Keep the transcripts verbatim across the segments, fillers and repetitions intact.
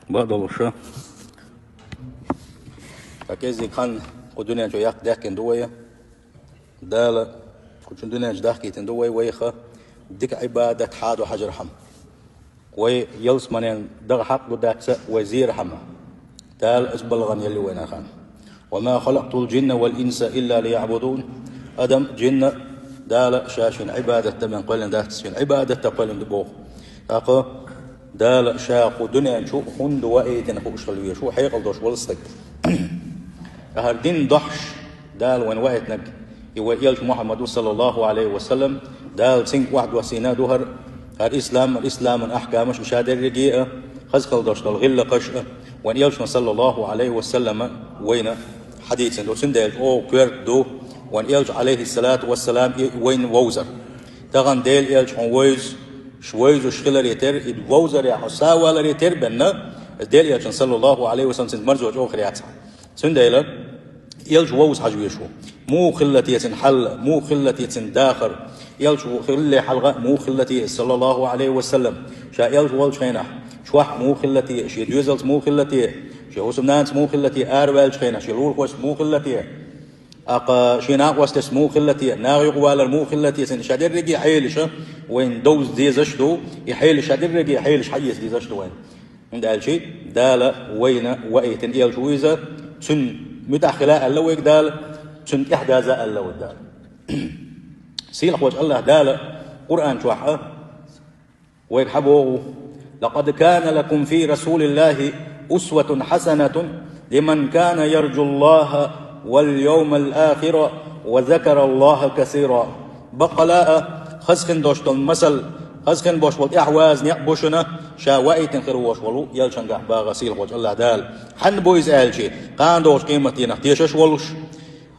Бакъдолуша. Ткъа кӀеззиг хан кху дуьнен чу яккха даьккхина ду вай. Дала кху чу дуьнен чу дахкийтина ду вай, вайха дика Ӏибадат хьадо хьажархьама. Вай ялсманен дагӀа хьакъ ду дац вай зерхьама. Дала аса балгӀан елли вайна хан. «وما خلقت الجن والإنس إلا ليعبدون». Адам, джинна Дала ша шен Ӏибадат дан бен кхоьллина дац, шен Ӏибадат дан кхоьллина ду боху. ТӀаккха Дала ша кху дуьнен чу хӀунда ваийтина хууш хила везаш ву хьекъал долуш волу стаг. ТӀаккха хӀара дин дохьуш Дала вайна ваийтинарг, и вай элча Мухьаммад ву, саллаллаху Ӏалайхи ва саллам, Дала цуьнга охьадоссийна а ду хӀара, хӀара ислам, исламан ахкамаш, и ша дерриге а, хаза хила долуш долу гӀиллакхаш а, вайн элчано, саллаллаху Ӏалайхи ва саллама, вайна хьадийцина ду. Цундела оха коьрта ду вайн элча, Ӏалайхиссалату вассалам, и вайна вовзар. Тахана Делан элча хьуна вевза, ш-, вевзаш хиларе терра, и вовзаре хьо саваларе терра бенна, Делан элчан, саллаллаху Ӏалайхи ва саллам, цуьнца марзо чӀогӀа хир яц хьан. Цундела элча вовза хьажа везаш ву. Муха хилла те цуьнан хьал, муха хилла те цуьнан дахар, элча ву хилале хьалха муха хилла те, саллаллаху Ӏалайхи ва саллам, ша элча волчу хенахь чохь муха хилла те, шен доьзалца муха хилла те, шен хӀусамнанца муха хилла те, араваьллачу хенахь шен лулахошца муха хилла те, тӀаккха шен накъосташца муха хилла те, наха юкъа валар муха хилла те, цуьнан ша дерриге хьелаша вайна довза дезаш а ду, и хьелаш ша дерриге хьелаш хьаэца дезаш а ду вайна. ХӀунда аьлча Дала вайна ваийтина элча ву иза, цуьнан муьтӀахь хила аьлла вайга Дала, цуьнан тӀаьхьадаза аьлла вайга Дала. Сийлахьволчу АллахӀ Дала Къуръан чохь а вайга хьан боху: «لقد كان لكم في رسول الله أسوة حسنة لمن كان يرجو الله واليوم الآخر وذكر الله كثيرا». Баккъала а, хаза хин долуш долу масал, хаза хин болуш болу тӀаьхьаваза некъ бу шуна, ша ваийтина хир волуш волу элчангахь, боху сийлахьволчу АллахӀ Дала. Хьанна бу иза аьлча, кхана догӀучу къематдийнахь тешаш а волуш,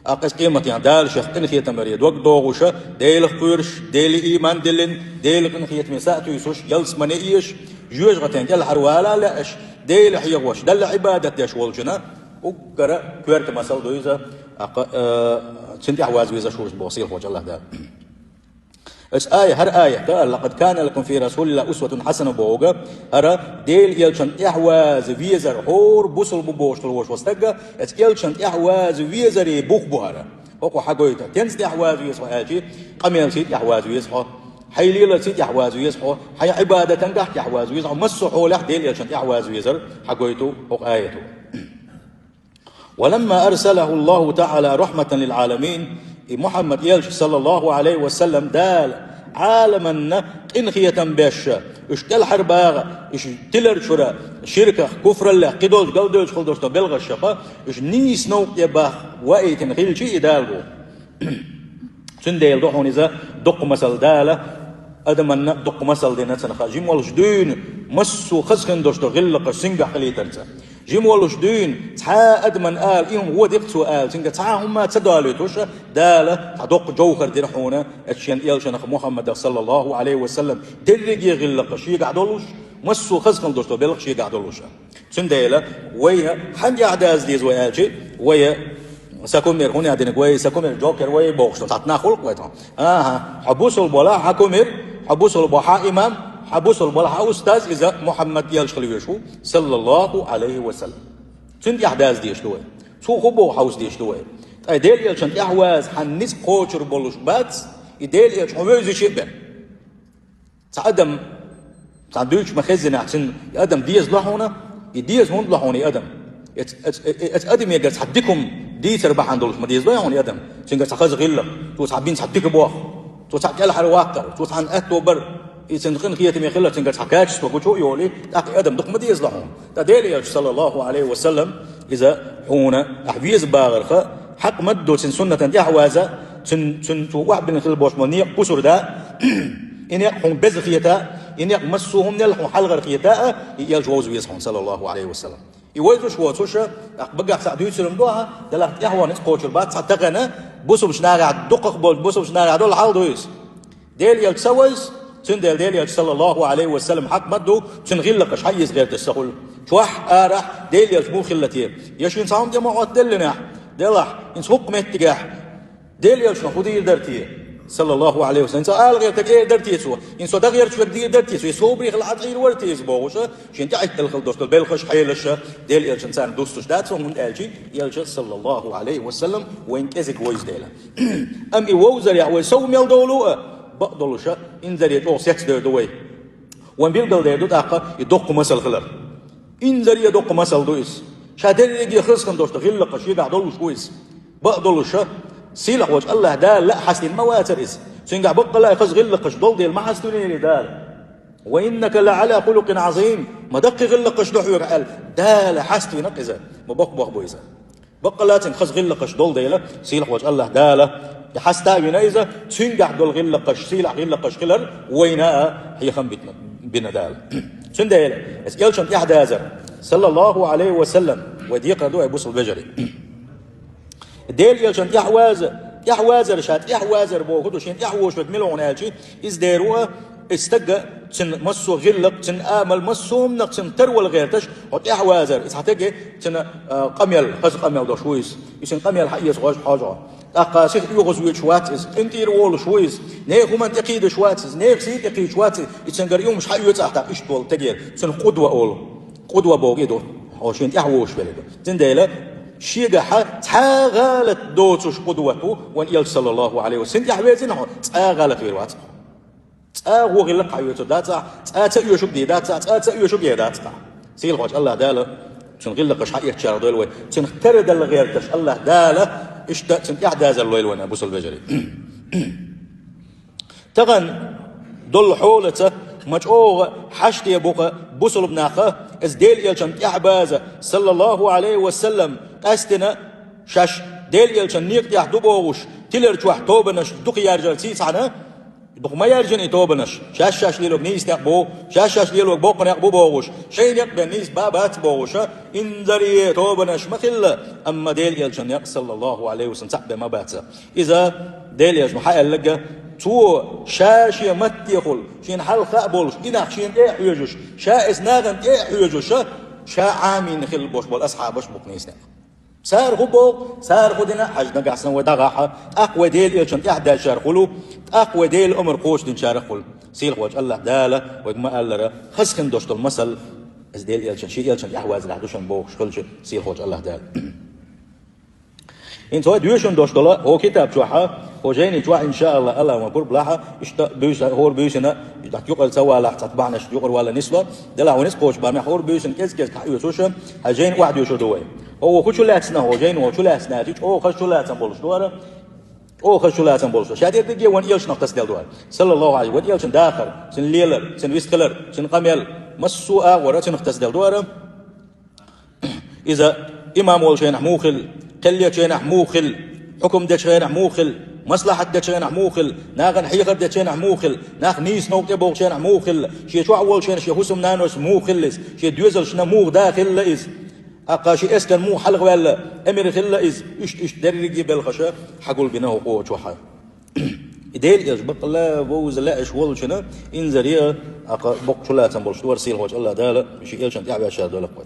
тӀаккха иза къематдийнахь Дала шех къинхетамаре дог догӀуш а, Делах кхоьруш, Деле ийман диллина, Делан къинхетаме са а туьйсуш, ялсамане а езаш, жоьжахатин кӀелхьарвала а лаьаш, Дела хьехош, Далла Ӏибадат деш волчунна, уггара коьрта масал ду иза, тӀаккха, э, цуьнан тӀаьхьаваза везаш ву иза, боху сийлахьволчу АллахӀ Дала. Аса ая, хӀара аят, «لقد كان لكم في رسول الله أسوة حسنة» бохург, хӀара Делан элчан тӀаьхьаваза везар, хӀора бусалба бу бохуш долу волуш волу стаг, аса элчан тӀаьхьаваза везаре бух бу хӀара. ХӀокхо хьан гойту? Кенца тӀаьхьаваза веза хьо аьлча, къамелций тӀаьхьаваза веза хьо, хьайн леларций тӀаьхьаваза веза хьо, хьайн Ӏибадатангахь тӀаьхьаваза веза хьо, массо а хьолехь Делан элчан тӀаьхьаваза везар хьан гойту хӀокху аято. «ولما أرسله الله تعالى رحمة للعالمين». И Мухьаммад элча, саллаллаху Ӏалайхи ва саллам, Дала Ӏаламанна къинхетам беш, уьш кӀелхьарбаха, уьш тилар чуьра, ширках, куфраллех, кхидолчу галдевллачу хила долуш долу белхаш шапа, уьш нийса новкъа тӀе баха ваийтина хилча и Дала бу. Цундела ду хьуна иза дуккха масал Дала, адаманна дуккха масал дина цунах, жима волуш дуьйна массо а хаза хин долуш долу гӀиллакхаш цуьнгахь хилийтарца. Жима волуш дуьйна цхьа а адаман ала, и хӀума вон дикъ цо ала, цуьнга цхьа а хӀума ца долуьйтуш, Дала цхьа доккха жовхар дира хьуна, аса шен элчанах Мухьаммадах, саллаллаху Ӏалайхи ва саллам, дерриге гӀиллакхаш шегахь долуш, массо а хаза хин долуш долу белхаш шегахь долуш. Цундела вайна хьан тӀаьхьадаза деза вай аьлча, вай сан кумир хӀун аьлла динарг вай, сан кумир жокер вай бохуш ду, цхьа нах хуьлу-кх вай тхьо. АхӀа, хьо бусалба валахь хьан кумир, хьо бусалба валахь хьан имам, хьо бусалба валахь хьан устаз, иза Мухьаммад элча хила везаш ву, саллаллаху Ӏалайхи ва саллам. Цуьнан тӀаьхьадаза дезаш ду вай. Цо хӀун боху хьовса дезаш ду вай. Ткъа Делан элчан тӀаьхьаваза хьан ницкъ кхочур болуш бац, и Делан элча хьо вевзича а бен. Цхьа адам, цхьа дуьйцуш ма хеззинехь, цуьнан и адам деза ло хьуна, и деза хӀунда ло хьуна и адам? Эц-, эц-, э-, эц адамегара цхьа дика хӀума дийцар бахьана долуш ма деза ло хьуна и адам? Цуьнгара цхьа хаза гӀиллакх, цо цхьа бина цхьа дика боху, цо цхьа кӀелхьарваккхар, цо цхьанна аьтто бар, и цуьнан къинхетаме хилар, цуьнгара цхьа качество гучу а йолий, тӀаккха и адам дукха ма деза ло хьуна. Ткъа Делан элча, саллаллаху Ӏалайхи ва саллам, иза хьуна ахь веза бахарх хьакъ ма ду, цуьнан суннатан тӀаьхьаваза, цуьнан, цуьнан цо охьабина хила болуш болу некъ кхусур да, и некъ хьуна беза хета, и некъ массо а хӀуманел хьуна хьалхара хета, и элча вовза веза хьуна, саллаллаху Ӏалайхи ва саллам. И вовзуш воцуш, тӀаккха багахь цхьаъ дуьйцур-м ду ахьа, делахь тӀаьхьаван ницкъ кхочур бац, цхьа тахана бусалбачу нахехь дукхах болчу бусалбачу нахехь долу хьал ду иза. Делан элча ца вевза, цундела Делан элча, саллаллаху Ӏалайхи ва саллам, хьакъ ма ду, цуьнан гӀиллакхаш хьаэца гӀерташ ца хуьлу. Чохь, арахь Делан элча муха хилла те? Я шена цхьа хӀума тӀе ма Ӏоттаделлинехь, делахь, хӀинца хӀокху меттигехь Делан элчано хӀун дийр дара те? Саллаллаху алейхи ва саллам. Цо ала гӀертарг эр дара те цо? Ин со дагӀерчу верг дийр дара те цо? Ин собаре хила Ӏа цӀийр вара те иза бохуш, шен тӀехьиттал хила долуш долу белхаш, хьелаш, Делан элчан царна дуссуш дац, хӀунда аьлча элча, саллаллаху алейхи ва саллам, вайн кӀезиг вовза дела. Амма и вовзарехь вай сов мел довлу а, бакъдолуша, инзаре чӀогӀа сецдер ду вай. Вайн билггал дер ду тӀаккха и доккха масал хилар. Инзаре доккха масал ду иза. Ша дерриге хаза хин долуш ду гӀиллакхаш, шегахь долуш ву иза. Бакъдолуша, сийлахь волчу Аллах Дала лаа хьастина ма вацара иза. Цуьнгахь баккъалла а хаза гӀиллакхаш долу дела ма хьаствинера Дала. «Ва иннака ла ала хулукъин азим», ма даккхий гӀиллакхаш ду хьоьга аьлла, Дала хьаствина иза. Ма боккха боху бу иза. Баккъалла цуьнга хаза гӀиллакхаш долу дела, сийлахь волчу Аллах Дала, и хьаста а вина иза, цуьнгахь долу гӀиллакхаш, сийлахь гӀиллакхаш хилар вайна а хьехам битина, бина Дала. Цундела, иза элчан тӀаьхьадазар, саллаллаху алейхи ва саллам, вай декхар ду, ай бусул вежарий. Делан элчан тӀаьхьаваза, тӀаьхьавазар ша, тӀаьхьавазар боху ду, шен тӀаьхьавозуш верг мила ву аьлча, иза дер ву, и стага, цуьнан массо а гӀиллакх, цуьнан амал, массо а хӀуманах цуьнан тарвала гӀерташ, хьо тӀаьхьавазар, иза хьан теге, цуьнан, а, къамел, хаза къамел долуш ву иза. И цуьнан къамел хьаэца гӀож хьожа. ТӀаккха сиха оьгӀаз воьдуш вац иза, къинтӀера волуш ву иза, нехан хӀуманна тӀекхийдаш вац иза, нехан сий тӀекхийдаш вац иза, и цуьнгара и хӀумаш хьаоьцу ахь тӀаккха иштта волу тегера, цуьнан къудва олу. Къудва боху и ду, хьо шен тӀаьхьавозуш верг ду. Цундела, шегахьа цхьа а гӀалат доцуш къудват ву, вайн элча саллаллаху алейхи ва саллам. Цуьнан тӀаьхьавезина хьо, цкъа а гӀалат вер вац хьо. Цкъа а гӀо гӀиллакх хьаоьцур дац ахь, цкъа а ца оьшург дийр дац ахь, цкъа а ца оьшург эр дац ахь. Сийлахь волчу Аллах Дала цуьнан гӀиллакхаш хьаэцначарах дойла вай, цуьнах тарадала гӀерташ Аллах Дала, иштта цуьнан тӀаьхьадазар лойла вайна, бусул вежарий. Тахана долу хьолаца ма чӀогӀа хьаштабу-кха бусулба нах, иза Делан элчан тӀаьхьабаза, саллаллаху алейхи ва саллам, къаьстина шаьш Делан элчан некъа тӀехь ду бохуш, тилар чохь тобанаш дукха яржар ций цхьана, дукха ма яржина и тобанаш, шаьш-шаьш лелорг нийса некъ бу, шаьш-шаьш лелорг боккха некъ бу бохуш, шайн некъ бен нийса бан бац бохуша, инзаре тобанаш ма хилла, амма Делан элчан некъ, саллаллаху алейхи ва саллам, цхьаъ бен ма бац. Иза Делан элчано хьааьлларг, цо ша шен маттехула, шена хьалха а болуш, и нах шена тӀе а хьоьжуш, ша иза нахана тӀе а хьоьжуша, ша Ӏамийна хилла болуш болу асхьабаш бу-кха нийса некъ. Цара хӀун боху, цара хӀун дина, хьажа нагахь санна вай дӀагӀахьа, тӀаккха вай Делан элчан тӀаьхьадаьллачарах хуьлу, тӀаккха вай Делан омра кхочушдинчарах хуьлу. Сийлахь волчу Аллах Дала вайга ма-аллара, хаза хин долуш долу масал, иза Делан элчан, шен элчан тӀаьхьавазарехь ду шуна бохуш хилча, сийлахь волчу Аллах Дала. ХӀинца вай доьшуш долуш долу хӀокху китаб чохьа, хӀокху жайни чохь, иншааллах, Аллах ма пурба лахьа, иштта буьйса, хӀора буьйсина, дӀа юкъара ца валахь, цхьа бахьанаш юкъара вала нисло, делахь вай ницкъ кхочу бахьанехь хӀора буьйсина кӀез-кӀезиг хьаоьцуш, хьайн жайна охьадоьшур ду вай. ХӀокху чу лаьцна, хӀокху жайна хӀокху чу лаьцна аьлча, чӀогӀа хаза чу лацам болуш ду хӀара, чӀогӀа хаза чу лацам болуш ду. Ша дерриге вайн элчанах тасаделла ду хӀара. Саллаллаху алейхи, вайн элчан дахар, цуьнан лелар, цуьнан вистхилар, цуьнан къамел, массо а агӀора цуьнах тасаделла ду хӀара. Иза имам волчу хенахь муха хилла, кхел ечу хенахь муха хилла, хьукум дечу хенахь муха хилла, маслахьат дечу хенахь муха хилла, нахана хьехар дечу хенахь муха хилла, нах нийса новкъа тӀе бохучу хенахь муха хилла, шен чохь волчу хенахь шен хӀусамнанас муха хилла иза, шен доьзалшна муха да хилла иза, тӀаккха шен эскарна муха хьалхаваьлла эмир хилла иза, иштта-иштта дерриге белхаша хьагулбина хӀокху чохьа. И Делан элча баккъалла вовза лаьаш волчунна инзаре а, тӀаккха боккха чулацам болуш ду хӀара, сийлахь волчу Аллах Дала шен элчан тӀаьхьаваьшшара дойла-кх вай.